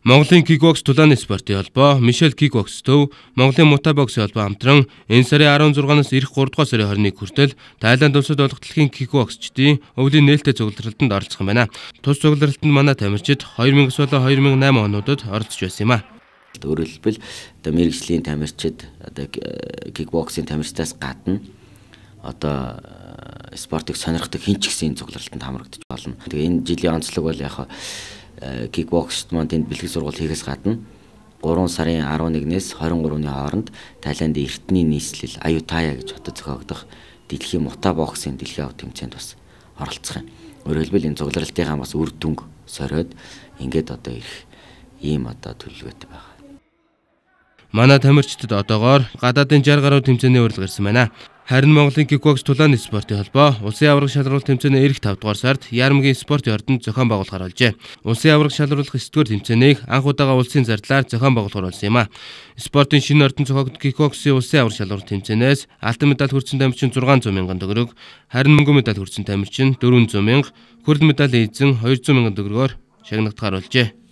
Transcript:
Монголын кикбокс тулааны спортын холбоо, Мишель кикбокс төв, Монголын мутай боксын холбоо хамтран энэ сарын 16-наас ирэх 3 дугаар сарын 21 хүртэл Таиланд улсад болох дэлхийн кикбоксчдын өвлийн нээлттэй цугларалтанд оролцох юм байна. Тус цугларалтанд манай тамирчид 2009 болон 2008 онуудад оролцож байсан юм а. Өөрөөр хэлбэл одоо мэргэжлийн тамирчид одоо кикбоксing тамирчдаас гадна одоо спортыг сонирхдаг хэн ч гэсэн энэ цугларалтанд хамрагдаж болно. Тэгээ энэ жилийн онцлог бол яг кикбоксчд маань тэнд бэлтгэл сургалт хийхээс гадна 3 сарын 11-ээс 23-ны хооронд Таиландын эртний нийслэл Аюутая гэж хотод зохиогдох дэлхийн мутай боксын дэлхийн аварга тэмцээнд бас оролцох юм. Өөрөөр хэлбэл энэ цугларалтынхаа бас үр дүнг сориод ингээд одоо ирэх ийм одоо төлөвлөгөөтэй байна. Манай тамирчдад одоогоор гадаадын 60 гаруй тэмцээний урилга ирсэн байна. Харин Монголын кикбокс тулааны спортын холбоо улсын аварга шалралт тэмцээний ирэх 5 дугаар сард Яармгийн спортын ордонд зохион байгуулахар болжээ. Улсын аварга шалруулах 9 дугаар тэмцээнийг анх удаага улсын зардлаар зохион байгуулахар болсон юм а. Спортын шинэ ордон зохиогдсон кикбоксын улсын аварга шалралт тэмцээнээс алтан медаль хүртсэн тамирчин 600 мянган төгрөг, харин мөнгөн медаль хүртсэн тамирчин 400 мянга, хүрэл медалийн эзэн 200 мянган төгрөгөөр шагнагдахаар болжээ.